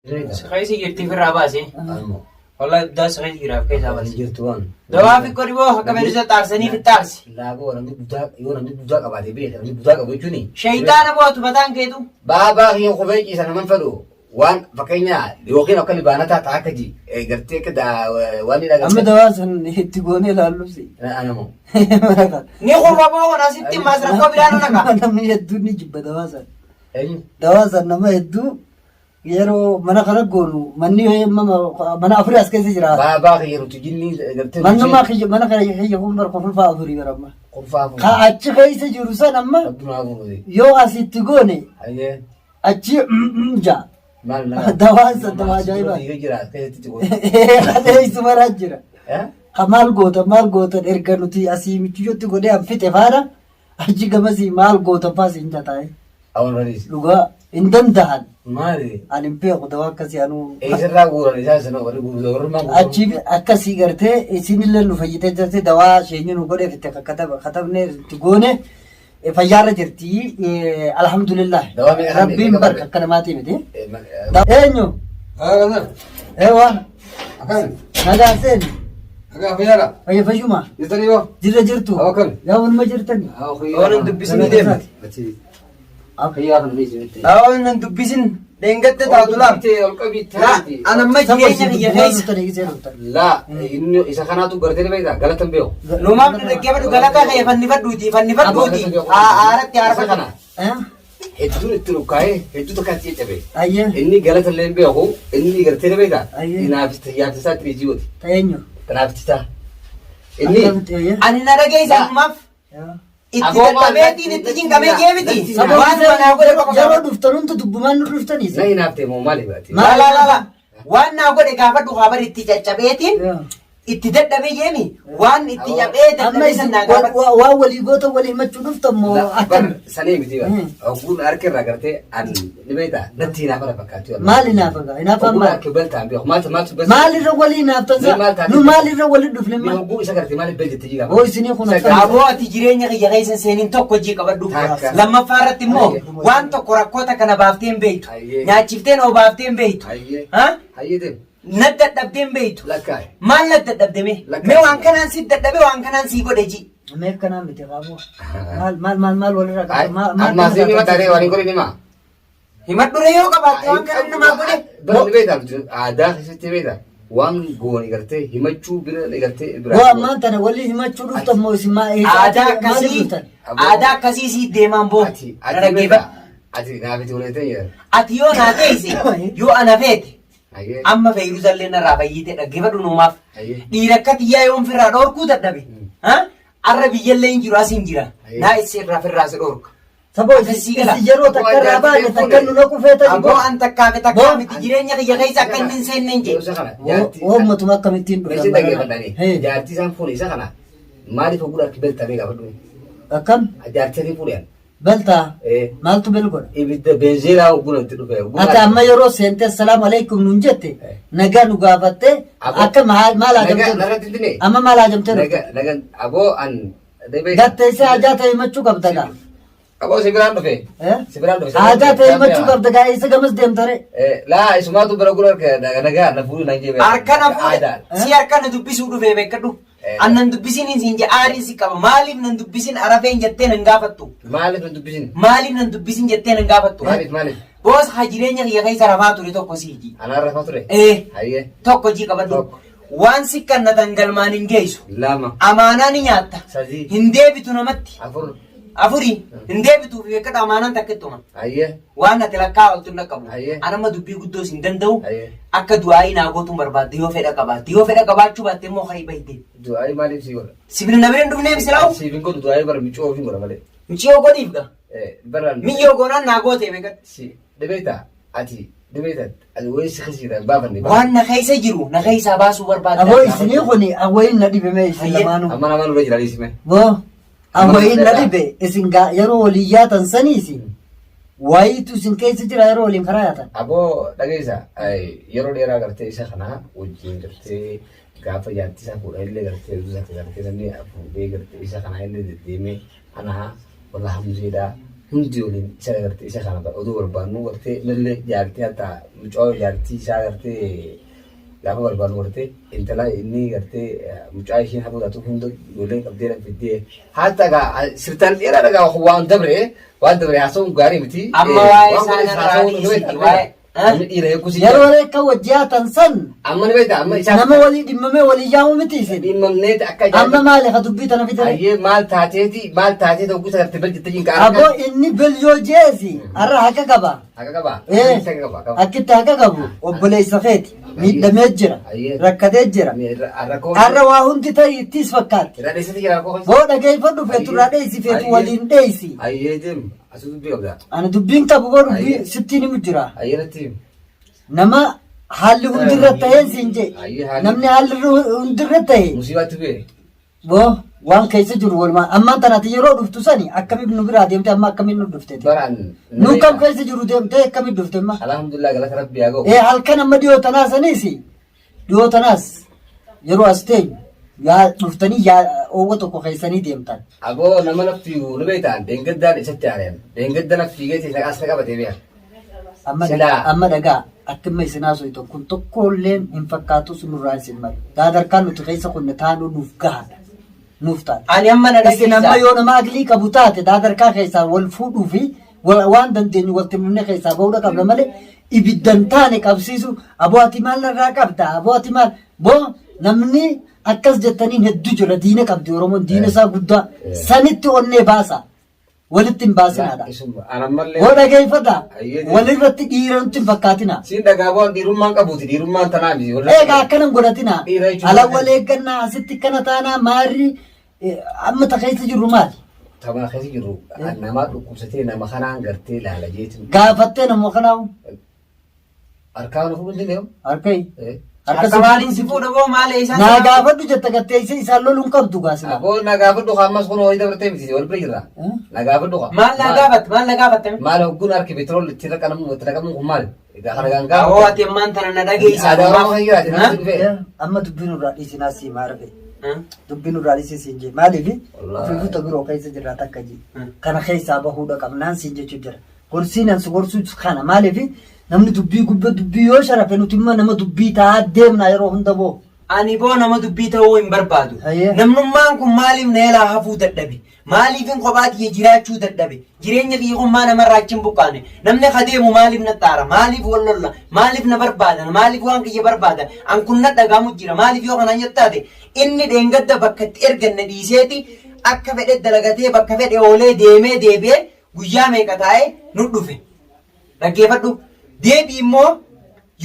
Si keessa jirti ofirraa baase. Ammoo. Wallahi ibdaa si keessa jiraaf keessaa baase. Jirtu waan. Dawaa fi qoriboo akka fedhu xaarsanii fi xaarsi. Laaboo namni budaa yoo namni budaa qabaate beeka namni budaa qabu jechuuni. Shayitaana bu'atu mataan keetu. Baabaa kiyya kophee ciisa naman fedhu waan fakkeenya yookiin akka libaanataa ta'a akka ji gartee akka waan ni Amma dawaa san itti goonee ilaallusi. Anamo. Ni kurba boo kun asitti maas rakkoo biraa nu naqa. Namni hedduun ni jibba dawaa san. Eenyu? Dawaa san nama hedduu yeroo mana kana goonu manni mana afurii as keessa jira. Baabaa kiyya nuti jinni gartee. Manummaa kiyya mana kana kiyya kun bar kurfaa afurii bara amma. Kurfaa Ka achi keessa jiru san amma Rabbumaa fuudhe. yoo asitti goone Hayyee. achi ja'a. Maal nama? Dawaan san dawaa ajaa'ibaa. Dhiiga jira as keessatti godhe. Kalee maraa jira. Ka maal goota maal gootan erga nuti asii michuyyootti godhee an fixe faana achi gamasii maal gootan faas hin tataa'e. Awwan radiis. Dhugaa hin danda'an. Maali? Ani hin beeku dawaa akkasii anuu. Eessarraa guuran isaan sana warri guuran warri maal guuran? Achi akkasii gartee isinillee nu fayyitee jirti dawaa isheenyi nu godhee fitte katabnee itti goone fayyaarra jirti alhamdulillah. Dawaa meeqa Rabbiin meeqa barka akka namaatii miti. Eh, Eenyu? Haa, Eewwa akkam. nagaa seeni Nagaa fayyaadha. fayya fayyuma Jirtanii boo? jirra jirtu. Haa, akkam. Yaa waluma jirtani. Waan hin dubbisin ni deema. Fayyaa kan dhiisi. Waan hin dubbisin dheengatte taatu laam. Ol qabii Laa anamma jireenya kiyya keessa. Laa inni isa kanaatu gartee ni beektaa galatan beeku. Numaaf dhaggeeffadhu galataa kee fannifadhuuti fannifadhuuti. Aaratti Isa aarfadhu. kana hedduun itti rukkaa'ee hedduu takka itti caccabe. Ayyee Inni galata illee hin beeku inni gartee ni beektaa. Ayyee. Naaftisaa itti riijiiwwati. ta'eenyu. Naaftisaa. Inni Ani na dhageessa numaaf itti Aboo maal dadhabeetiin itti cinqamee jee miti. Saba Waan manaa godhe qofa yeroo dhuftan hunda dubbumaan nu dhuftaniis. na hinaaftee moo maali baate? Laa laa laa laa. Waan naa godhe gaafadhu haa itti caccabeetiin itti dadhabee jeemi waan itti cabee Amma dadhabee isin san naa gaafadhu. waan walii goota walii himachuu dhuftan moo akkam? Sanii miti ba. Mm. Ogguun harka irraa gartee an ni beektaa natti hinaafa fakkaatu. Maal hinaafa gaa? Hinaafaan Ogguun maal? harka baltaan beeku. Maaltu maaltu baltaa? Maalirra walii hinaaftan Mee maal saa? taate? Nu maalirra walii dhufne Mee maal? hogguu isa gartee maaliif bel jettee jigaa? Hoo isinii kun akkam? Aboo ati jireenya kiyya keessa seeniin tokko hojii qabadhu. Takka. Lammaffaa irratti immoo Ayyee. waan tokko rakkoota kana baaftee hin beektu. Ayyee. Nyaachifteen oo baaftee hin beektu. Ayyee. Ha? Hayyee deem. Na dadhabdee hin beektu. Lakkaa'e. Maal na dadhabde mee? Lakkaa'e. Mee waan kanaan si dadhabe waan kanaan si godhe ji. Mee akkanaa miti qabu. Maal maal maal maal walirra qaba? Maal maal Ammaa siin hima taatee waan hin godhin himaa. Himadhu ree yoo qabaatte waan kanaan namaa godhe. Bara ni beektaa nuti aadaa keessatti beektaa waan goone gartee himachuu bira gartee bira. Hoo ammaan tana walii himachuu dhuftan moo isin maa Aadaa maaliif akkasii dhuftan? aadaa akkasii si deemaan boo. Ati Na ati dhaggeeffadhu. beektaa ati naafiti waliin ta'e. Ati yoo naa teesse yoo ana feete Hayyee. amma feyruzallee narraa fayyite dhaggeeffadhu nuumaaf. Hayyee. Dhiira akka xiyyaa yoon firraa dhoorkuu dadhabe. Ha? Arra biyyallee hin jiru as hin jira. Hayyee. Naa issi irraa firraa si dhoorka. Saboo Akkasii gala. isin yeroo takka irraa baane takka nu naqu feetan Aboo an takkaa fi takkaa Boo. miti jireenya kiyya keessa akka inni hin seenne hin Isa jedhu. kana jaartii. Uummatuma akkamittiin Meeshaa dhuftan? dhaggeeffadhanii. Hee. Jaartii isaan fuudhe isa kana maaliif hogguu harki beltamee gaafadhu. Akkam? Jaartii isaan fuudhe. Baltaa? Eh. Maaltu bel godha? Ibidda beenzeelaa hogguu itti dhufe. Ati amma yeroo seente assalaamu alaikum nuun jette Eh. nagaa nu gaafatte Aboo. akka maal maal haajamtee Narratti dhufte? dine. Amma maal haajamtee dhufte? Naga naga aboo an. Gatteessee haajaa ta'e himachuu qabda gaa. Aboo si biraan dhufe. Eh? Si biraan dhufe. Haajaa ta'e himachuu qabda gaa eessa gamas deemtare? Laa isumaatu bira gura nagaa na fuudhu nan jee. Harka na fuudhe si harka na dubbisuu dhufee beekadhu. Eh. An nan dubbisiin siin je aariin si qaba. Maaliif nan dubbisin arafeen jettee nan gaafattu? Maaliif nan dubbisin? Maaliif nan dubbisin jettee nan gaafattu? Maaliif maaliif? Boos haa jireenya kiyya keessa rafaa ture tokko siiti. Anaan rafaa ture. Eh. Hayyee. Tokko jii qabadhu. Tokko. Waan si kannatan galmaan hin geessu. Lama. Amaanaa ni nyaatta. Sadii. Hin deebitu namatti. Afur. Afurii. Hin deebituuf beekadhu amaanaan takka ittuma. Hayyee. Waan ati lakkaa oltu hin dhaqqabu. Hayyee. An amma dubbii guddoo sin danda'u. Hayyee. Akka du'aayii naa gootuun barbaadde yoo fedha qabaatte. Yoo fedha qabaachuu baatte immoo ka'i baydee. Du'aayi maaliif sii godha? Sibila na bira hin dhufnee misilaa'u. Siif hin godhu du'aayi bara miccoo ofiin godha malee. Miciyoo godhiif gaa. Bara Miyyoo goonaan naa gootee beekadhu. Si dhibeeta ati dhibeeta ati wayii si kisiidha baafanne. Waan na keessa jiru na keessaa baasuu barbaadda. Aboo isinii kuni awwayin na dhibe mee isin Hayyee. lamaanuu. Amma namaan dura jira dhiisime. Boo awwayin na dhibe isin gaa yeroo waliin yaatan saniisi wayiitu isin keessa jira yeroo waliin karaa yaatan. Aboo dhageessa yeroo dheeraa gartee isa kana wajjin gartee gaafa jaartii isaa fuudhan illee gartee zuusaa gartee namni fuudhee gartee isa kana illee deddeemee ana walla hamzeedha. Hundi waliin isa gartee isa kana oduu barbaannu gartee nallee jaartii hatta mucaa jaartii isaa gartee gaafa barbaannu gartee intala inni gartee mucaa isheen hafuu taatu hunda ijoolleen qabdee na fiddee hatta gaa sirtaan dheeraa dhagaa waan dabre haasa'uun gaarii miti. Amma waa'ee isaan irraa dhiisiti, waa'ee- Namni dhiira eeguu si Yeroo reekka wajji haatan san Amma ni beektaa amma isaa nama walii dhimmamee walii yaa'u miti isin. dhimmamneeti akka Amma maali ka dubbii tana fidare? Ayyee maal taateeti maal taatee ta'uu isa gartee bal jettee hin Aboo inni bel yoo jeesi har'a haqa qaba. Haqa qaba. Eh, Haqa qaba. Qaba. Akkitti haqa qabu obboleessa keeti. Miidhamee jira. Ayyee. Rakkatee jira. Rakkoo. Har'a waa hundi ta'e ittis fakkaatti. Irraa dheessatti jira rakkoo. Boo dhageeffadhu feetu irraa dheessi feetu waliin dheessi. Ayyee deem asii dubbii qabda. Ani dubbiin qabu boo dubbii Ayyee. sittiin himu jira. Ayyee natti himi. Nama haalli hundirra ta'een siin jee. Ayyee haalli- Namni haalli hundirra ta'e Musiibaatti bu'e. boo waan keessa jiru walumaa ammaan tanaati yeroo dhuftu sani akkamiin nu biraa deemte amma akkamiin nu dhufte? Baraan. Nu kam keessa jiru deemtee akkamiin dhufte amma? Alhamdulillah galata rabbi haa ga'u. Ee halkan amma dhiyoo tanaa saniis dhiyoo tanaas yeroo as teenyu yaa dhuftanii yaa oowwa tokko keessanii deemtan. Aboo nama na fiigu ni beektaan deengaddaan isatti aareen deengadda na fiigee as na qabatee beeka. Amma Silaa. amma dhagaa akkuma isin haasoftan kun tokkolleen hin fakkaatu nurraa isin malu. Daadarkaan nuti keessa kunne taanuu nuuf gahaadha. Nuuf taate. Ani amma na Isin amma dhageessa. yoo nama aglii qabu taate daadarkaa keessaa wal fuudhuu fi waan dandeenyu walitti himne keessaa bahuudha qabna malee ibiddan taane qabsiisu aboo ati maal narraa qabda aboo ati maal boo namni akkas jettaniin hedduu jira diina qabdi Oromoon diina isaa guddaa sanitti onnee baasa walitti hin baasinaadha. Anammallee. Boo dhageeffata Ayyee. walirratti dhiira nutti hin fakkaatina. Siin dhagaa bu'aan dhiirummaan qabuuti dhiirummaan tanaa miti. Egaa akkanan godhatina. Dhiira jechuun Ala wal eeggannaa asitti kana taanaa maarri amma ta keessa jirru maali? Tapha keessa jiru nama dhukkubsatee nama kanaan gartee ilaala jeetiin. Gaafattee nama kanaawu Harkaan fuudhu hin danda'u. harkai. Harka maaliin si fuudha boo maal isaan? Naa gaafadhu jetta gatteessee isaan loluun qabdu gaasila. Aboo na gaafadhu haa ammas kun horii dabartee miti wal bira jirra. Na gaafadhu haa. Maal na gaafatte maal na gaafatte? Maal hogguun harki petrool itti naqamu itti naqamu kun maali? Egaa kana gaan Aboo ati ammaan tana na dhageessa. Aadaa Oromoo kan jiraate namatti dhufee. Amma dubbiin irraa dhiisinaa sii maara fe'e. Dubbiin irraa dhiisee siin jee maaliif Wallaahi. ofiifuu biroo keessa jirraa takka jee kana keessaa bahuudha qabnaan siin jechuu jira. Gorsiin ansi gorsuu kana maaliif namni dubbii gubba dubbii yoo sharafe nuti immoo nama dubbii ta'aa deemna yeroo hunda boo. Ani boo nama dubbii ta'uu hin barbaadu. Ayyee. Namnummaan kun maaliif na jalaa hafuu dadhabe? Maaliifin kophaa kiyya jiraachuu dadhabe? Jireenya kiyya kun maa namarraa achi hin buqqaane? Namni ka deemu maaliif na xaara? Maaliif wal lolla? Maaliif na barbaadan? Maaliif waan kiyya barbaadan? An kun na dhagaamu jira. Maaliif yoo kanaan jettaate inni dheengadda bakka itti erganne dhiiseeti akka fedhe dalagatee bakka fedhe oolee deemee deebi'ee guyyaa meeqa taa'ee nu dhufe. Dhaggeeffadhu. Deebii immoo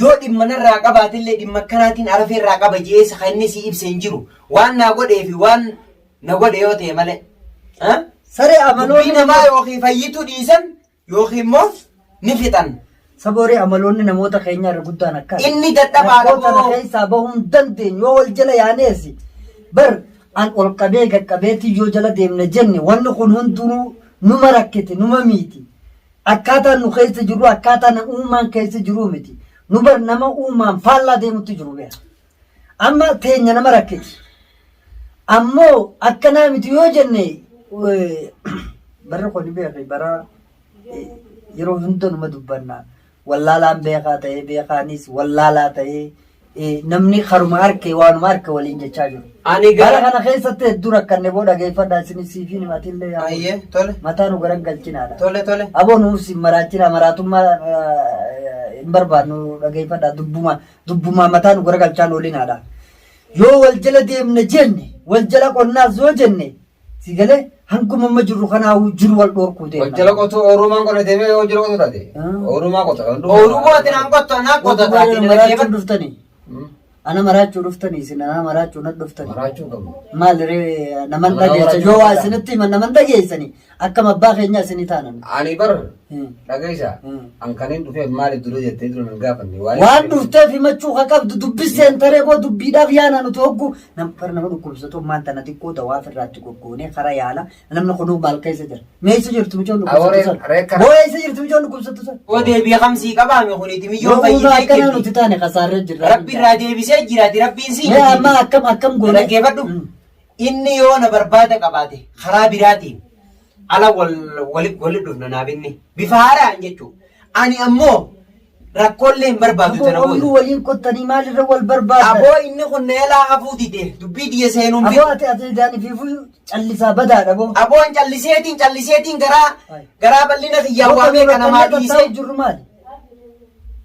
yoo dhimma narraa qabaatillee dhimma akkanaatiin arafee irraa qaba jeessa kan inni si ibse hin jiru. Waan naa godhee fi waan na godhe yoo ta'e malee. Ha? Saree Dubbii amaloonni namaa yookiin fayyituu dhiisan yookiin immoo ni fixan. Sabooree amaloonni namoota keenyaa irra guddaan akkas. Inni dadhabaadha Rakkoo tana boo. keessaa bahuu hin dandeenyu yoo wal jala yaaneesi. Bar an ol qabee qaqqabeetii yoo jala deemne jenne wanni kun hundinuu numa rakkite numa miiti. Akkaataan nu keessa jirru akkaataa na uumaan keessa jiru miti. Nu bar nama uumaan faallaa deemutti jiru beeka. Amma teenya nama rakkiti. Ammoo akkanaa miti yoo jenne barri kun beeki bara yeroo hunda numa dubbanna. Wallaalaan beekaa ta'ee beekaanis wallaalaa ta'ee namni karuma harke waanuma harke waliin jechaa jiru. Ani Bara gara. kana keessatti hedduu rakkanne boo dhageeffadhaa isin siifi himatillee yaa Ayyee tole mataa nu garan galchinaadha. tole tole. Aboo nuuf si maraachina maraatummaa hin barbaadnu dhageeffadhaa dubbuma dubbumaa mataa nu garagalchaan oolinaadha. Yoo wal jala deemne jenne wal jala qonnaas yoo jenne si galee hanguma amma jirru kanaa jiru wal dhorkuu deemna. Wal jala qotu oorumaan qonna deemee yoo jala qotu taate. Oorumaa qota. Ooruu ati naan qottu anaa qota taate na Maraachuu dhaggeeffadhu. dhuftanii. Ana maraachuu dhuftanii isin ana maraachuu na dhuftanii. Maraachuu qabnu. Maal ree naman Nama dhageessa maraachuu yoo waa qabda. isinitti himan naman dhageessanii akkam abbaa keenyaa isinii taanan. Ani bar dhageessa. An kaniin dhufee maaliif dura jettee dura nan gaafanne. Waan dhufteef himachuu ka qabdu dubbiseen taree boo dubbiidhaaf yaana nuti hoggu nam bar nama dhukkubsatu maal tana xiqqoo dawaa ofirraatti goggoonee kara yaala namni kunuu maal keessa jira. Mee eessa jirtu mucoon dhukkubsattu san? Boo eessa jirtu mucoon dhukkubsattu san? Oo deebii kamsii qabaame kuniiti miyyoo Yoo uumaa fayyitee akkanaa jirti. nuti taane kasaarree jirra. Rabbi irraa deebisee jiraati rabbiin si. Mee amma akkam akkam goone? Dhaggeeffadhu. Inni yoo na barbaada qabaate karaa biraatiin Ala wal wali wali dhufna naaf inni. Bifa haaraan jechuudha. Ani ammoo rakkoolee hin barbaadu tana Aboo ooyiruu booda. waliin qottanii maalirra wal barbaadan? Aboo inni kun neelaa hafuu dide dubbii tiyya seenuun Aboo ati ati daanifiifuu callisaa badaadha boo. Aboon calliseetiin calliseetiin garaa garaa bal'ina kiyyaa waamee kana maa tattaa'u dhiisee jirru maali?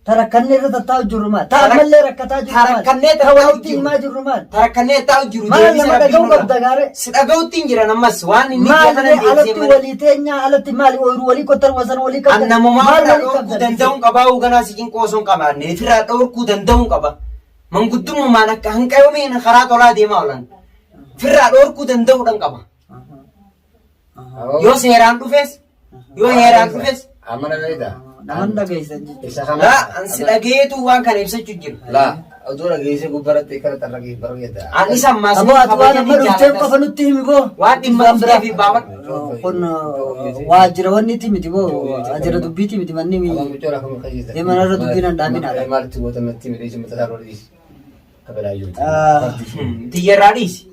Tarakkannee irra tattaa'u jirru maali? Ta ammallee rakkataa jirru maali? Tarakkannee Ta tattaa'u walitti jirru. himaa jirru maali? Tarakkannee taa'u jiru Maal deebisa nama rabbiin dhaga'uu nurra. qabda gaaree? Si dhaga'utti hin jiran ammas waan inni Maal kana illee deebisee alatti malee. walii teenyaa alatti maali ooyiruu walii qottan wasan walii qabdan? An namumaa Maal ofirraa walii dhorkuu qabdan? danda'uun qabaa ganaa si cinqoo osoo hin qabaanne ofirraa dhorkuu danda'uun qaba. Manguddummaan akka hanqayoomeen karaa tolaa deemaa oolan. Ofirraa dhorkuu danda'uudhaan qaba. Yoo seeraan dhufes yoo heeraan dhufes Amma na beektaa? Naman dhageessan jechuudha. Isa kana. laa an si dhageetu waan kana ibsachuu jiru. Laa oduu dhageessee gubbaratti kana xarraqee bareeda. An isa ammaas Aboo ati waan amma dhufteen qofa nutti himi boo. Waan dhimma biraa. dhufteef baafadhu. Kun waajjira wanni itti miti boo waajjira dubbiiti miti manni mi. Amma mucaa lafa muka keessa. Deeman irra dubbiin hin dhaaminaadha. Maalitti goota natti midhee mataa isaa dhiisi. Kabelaa jiru. Tiyyarraa dhiisi.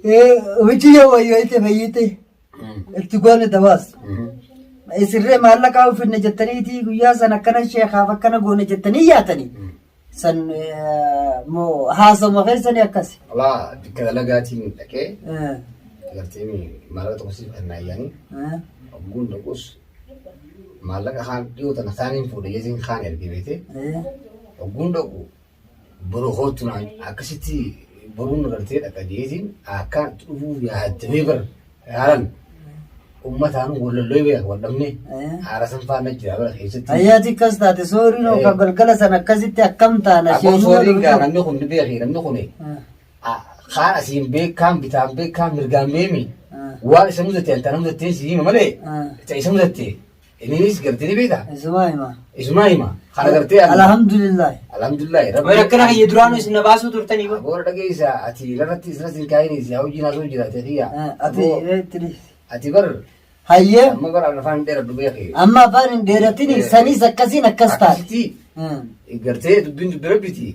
Hojii yoo wayyoo itti fayyite itti goone dabaas. Isirree maallaqaa ufinne jettaniiti guyyaa san akkana sheekaaf akkana goone jettanii yaatanii. San moo haasawuma keessanii akkasi. Laa bikka dalagaatiin dhaqee gartee maallaqa tokko siif kennaa ayyaanii ogguun dhaqus maallaqa kaan dhiyoo tana kaaniin fuudhe jetiin kaan erge beete ogguun dhaqu boru kootu naan akkasitti boruun gartee dhaqa jeetiin akkaan itti dhufuuf yaaddamee bar haalan uummataan wal lolloe beeka wal dhabne haara san faana jira bara keessatti. Ayyaati akkas taate sooriin yookaan galgala san akkasitti akkam taana Aboo sooriin gaa namni kun ni beeki namni kun kaan asiin beek kaan bitaan beek kaan mirgaan beemi waan isa mudate antana mudattee si hima malee isa mudatte Innis gartee ni beektaa? Isumaa hima. Isumaa hima. Kana gartee ani. Alhamdulillah. Alhamdulillah. Way rakkina kiyya duraanuu isin na baasuu turtanii ba. Boora dhageessa ati irratti isirratti hin kaa'in si hojii naasuu jiraate kiyya. Ati itti dhiisi. Ati bar Hayyee amma bar afaan dheeradhu beeki. amma afaan hin dheeratini saniis akkasiin akkas taate. Akkasitti gartee dubbiin dubbi rabbiti.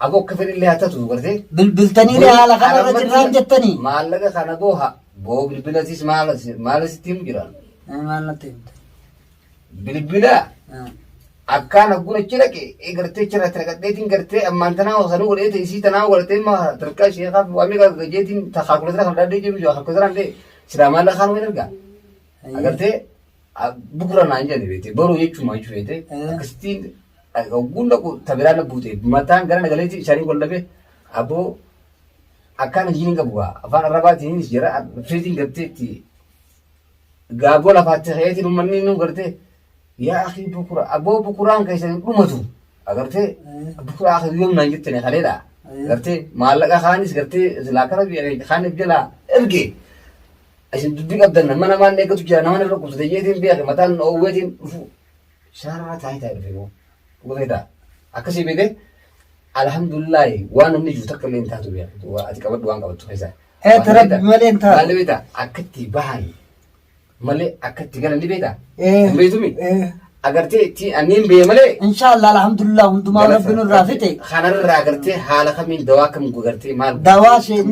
Aboo akka fedhillee haa taatu gartee. Bilbiltanii haala kanarra jirraan jettanii. Maallaqa kana boo boo bilbilatis maala sitti himu jiraan. Maal natti himte? Bilbila akkaan agguun achi dhaqe gartee achirraa itti naqadheetiin gartee ammaan tanaa sanuu godhee ta'e isii tanaa godhatee ma tarkaa ishee kaaf waa meeqa jeetiin kaalkuleetara kan dhaadhee jiru kaalkuleetaraan illee silaa maallaqa kaan wayii argaa. Agartee bukura naan jedhani beekte boruu jechuuma jechuu beekte akkasittiin ogguun dhaqu tabiraa na buute mataan gara nagaleetti isaanii wal dhabe aboo akkaan hojiin hin qabu gaa afaan arrabaatiinis jira fiitiin gartee itti Gaaboo lafaatti ka'eetiin uummanni nu gartee yaa akii bukura aboo bukuraan keessan hin dhumatu agartee bukuraa akii yoom naan jettani kaleedha gartee maallaqa kaanis gartee silaa kara biyya kaaniif jalaa erge isin dubbii qabdan nama namaan eeggatu jira nama irra qubsate jeetiin beeke mataan oowweetiin dhufu shaarraa taa'ee taa'ee dhufe moo dhuga feetaa akkasii beekee alhamdulillahi waan namni jiru takka illee hin taatu beeke ati qabadhu waan qabattu keessaa. Ee ta rabbi malee hin taatu. Maal beektaa? Akka itti bahan malee akka itti galan ni beektaa? Ee. Hin beektumi? Ee. Agartee itti anniin bee malee. Inshaallah alhamdulillah hundumaa rabbi nurraa fixe. Kanarraa agartee haala kamiin dawaa kam gartee maal Dawaa ishee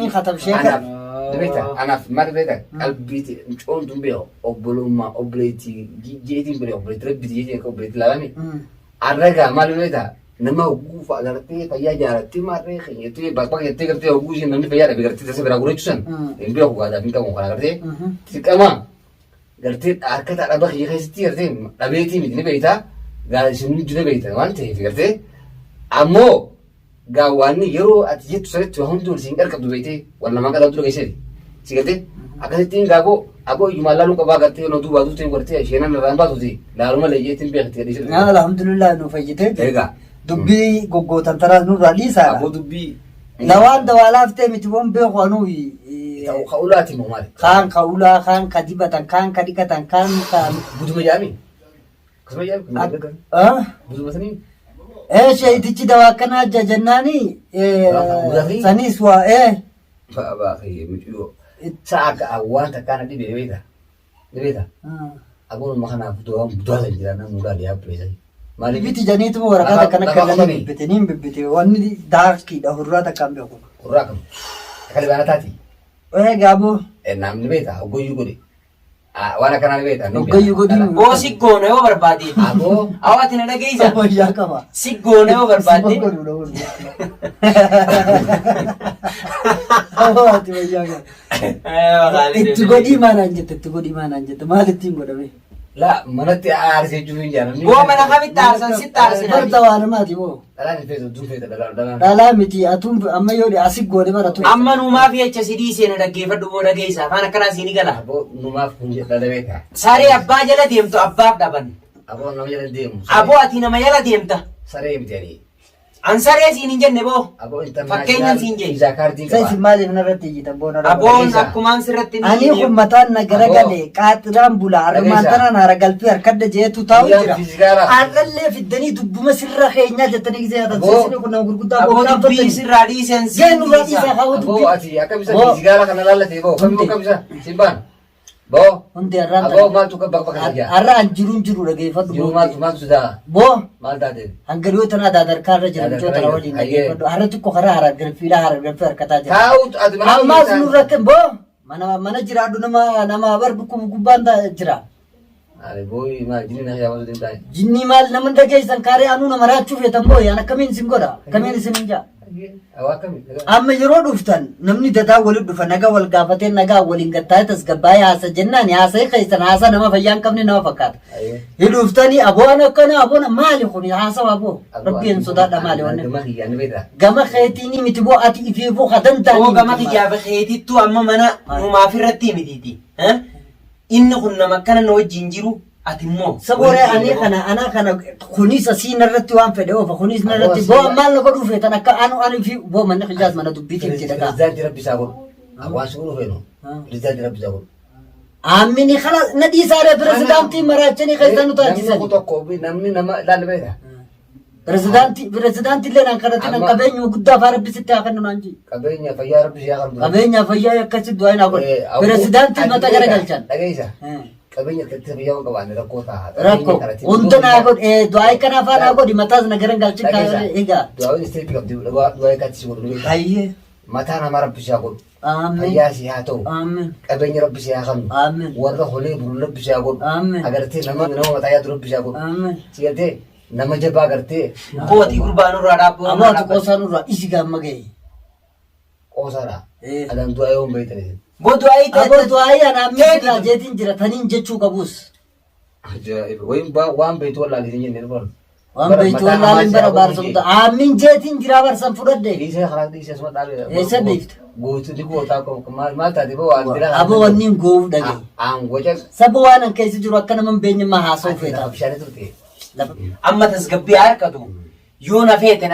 ni katab ishee kan. Anaaf ni beektaa? Anaaf maal beektaa? Qalbii mucoon tun beeku obbolummaa obboleettii jeetiin beeku obboleettii rabbiiti jeetiin akka obboleettii laalame. Arragaa maal beektaa? Nama hogguu fa'a gartee fayyaa jaalattee maarree keenya jettee bakka jettee gartee hogguu isheen namni fayyaa dhabe gartee tasa biraa gurrachu san hin beeku gaadaaf hin qabu kana gartee xiqqama gartee harka dhaba kiyya keessatti gartee dhabeetii miti ni beektaa gaa isin hundi ni beektan waan ta'eef gartee ammoo gaa waan yeroo ati jettu sanitti waa hundi ol siin qarqabdu beektee wal namaa qadaa dura keessatti si gartee akkasittiin gaaboo aboo iyyumaa laaluu qabaa gartee yeroo duubaa duutee gartee isheenan irraan baatuti laaluma leeyyeetiin beekti gadhiisee Naa alhamdulillah nu fayyitee jirti. Egaa. Dubbii goggootan tanaas nurraa dhiisaadha. Aboo dubbii. Lawaan dawaa laaftee miti waan beeku anuu Ta'u ka'ulaati moo maali? kaan ka ulaa kaan ka dibatan kaan ka dhiqatan kaan ka Buduma jedhami. Akkasuma jedhami. Ah? Buduma sanii. Ee sheeytichi dawaa akkanaa ajja jennaani Dawaa saniis waa ee Baabaa kiyya mucayyoo. Sa'a akka waan takkaa na dhibee beektaa? Ni beektaa? Agoon amma kanaaf dawaan budaa san jira namni mudaa liyaa buleessan. Maaliif? Biti janiituma waraqaa Lafa- takkan akka lafa galanii qotanii. bibbite niin bibbite wanni daarkiidha hurraa takkaan beeku. Hurraa kam? Akka libaana taati. Ee gaaboo Namni beektaa? Hoggoyyuu godhe. Waan akkanaa ni beekta. Hoggayyuu godhii. Boo si goona yoo barbaade. Aboo. Awwa ati na dhageessa. Fayyaa qaba. Si goona yoo barbaade. Ati fayyaa qaba. Itti godhii maanaan jette itti godhii maanaan jette maal ittiin godhame? La manatti aarsee jiru hin jaallanni. Boo mana kamitti aarsan sitti aarsin. Barta waa namaati moo? Dhalaan hin feetu, duun feeta dhalaan dhalaan. Dhalaa miti atuun amma yoo asi goone baratu. Amma numaaf jecha si dhiisee na dhaggeeffadhu boo dhageessa. Afaan akkanaa siin gala. Aboo numaaf kun jedha beekta. Saree abbaa jala deemtu abbaaf dhaban. Aboo nama jala deemu. Aboo ati nama jala deemta. Saree miti ani. An saree siin hin jenne boo. Aboo Fakkeenyaan siin jenne. Viizaa kaardii Isa isin qaba. maaliif narratti iyyitan boona raba? Aboon Dhageessa. akkumaan sirratti ni Ani kun mataan na garagale qaaxiraan bula armaan Dhageessa. tanaan hara galfii harkadda jeetu taa'u Guyyaan jira. fiizikaala. Har'allee fiddanii dubbuma sirra keenyaa jettanii gisee yaatan Aboo. sisini kun nama gurguddaa Aboo bokkaan dubbii fattanii. sirraa dhiisan Gee nurraa dhiisaa haa Aboo dubbii. ati akkam isa Boo. fiizikaala kana laallatee boo. Kam Hundi. kam isa simbaan. Boo. Hundi har'aan Aboo maaltu bakka bakka jira. Har'a an jiruun jiru dhageeffadhu. Jiru maaltu maaltu sidaa Boo. maal taate? Hanga dhiyoo tanaa daadarkaa irra jira Daadarkaa michoota irra waliin jira. Ayyee. dhageeffadhu. Har'a xiqqoo karaa hara galfiidhaa hara galfii harkataa jira. Taa'uut ati mana Ammaas nurra kan boo mana mana jiraadhu nama nama bar gubbaan jira. Ani booyi maal jinni na yaabatu deemtaa. Jinni maal nama hin dhageessan kaaree anuu nama raachuu feetan boo yaan akkamiin isin godha akkamiin isin hin jaa. Awaa akkami? Amma yeroo dhuftan namni dadaa walitti dhufa nagaa wal gaafatee nagaa waliin gattaa'ee tasgabbaa'ee haasa jennaan haasa'ee keessan haasa nama fayyaa hin qabne nama fakkaata. Ayyee. Hin dhuftanii aboon akkana aboon maali kun haasawa aboo rabbi hin sodaadha maali wanni. Gama kiyyaan ni beektaa. Gama keetiin miti boo ati ifiifuu ka danda'anii. Boo gama kiyyaa fi keetittuu amma mana numaaf irratti mitiiti. Inni kun nama akkana na wajjin jiru ati immoo. Sabooree ani kana ana kana kunis asii narratti waan fedhe oofa kunis narratti boo maal na godhuu feetan akka anu anu fi boo manni qijaas mana dubbiitiif jedha kaa. Pirezidaantii rabbi isaa godhu. Hawaasa godhu feenu. Pirezidaantii rabbi isaa godhu. Ammini kana na dhiisaaree pirezidaantii maraachanii keessan nu Namni taasisan. kun tokko namni nama ilaalle beektaa. Pirezidaantii pirezidaantii illee naan kadhate nan Amma- qabeenya guddaa faa rabbi sitti haa kennu naan jee. Qabeenya fayyaa rabbi isaa kan dura. Qabeenya fayyaa akkasitti du'aa hin haa godhu. Pirezidaantii mata garagalchan. Dhageessa. Qabeenya akkatti fayyaa waan qabaanne rakkoo ta'a. Rakkoo hunda naa godhe du'aa kana afaan naa godhi mataas na garagalchin kaa egaa. Du'aa isteetti qabdi du'aa akkatti si godhu. Hayyee. Mataa namaa rabbi isaa godhu. Aamen. Fayyaa si haa ta'u. Aamen. Qabeenya rabbi si haa kennu. Aamen. Warra holee bulu rabbi si haa godhu. Aamen. Agartee nama nama mataa yaadu rabbi si haa godhu. Aamen. Si galtee nama jabaa agartee Boo ati gurbaa nurraa dhaabboo. Amma ati qoosaa nurraa isi gaamma ga'e. qoosaadha. Eh. Adaan du'aa yoo hin beektan isin. Boo du'aa Aboo du'aa ana ammi jeetiin jira taniin jechuu qabus. Ajaa'iba. Wayin waan beektu wallaalee isin jennee dhufoon. Waan beektu wallaaleen bara baarsa guddaa. Amin jeetiin jira barsan fudhadhe. Dhiisee karaa dhiisee asuma dhaabee. Eessa dhiifta? Guutuu ni gootaa maal maal taate boo waan biraa. Aboo wanni hin goof dhagaye. Aan gocha. Saba waan an keessa jiru akka nama hin beekne maa haasa'u feetaaf. Bishaanii turte. Amma tasgabbii harkatu yoo na feete.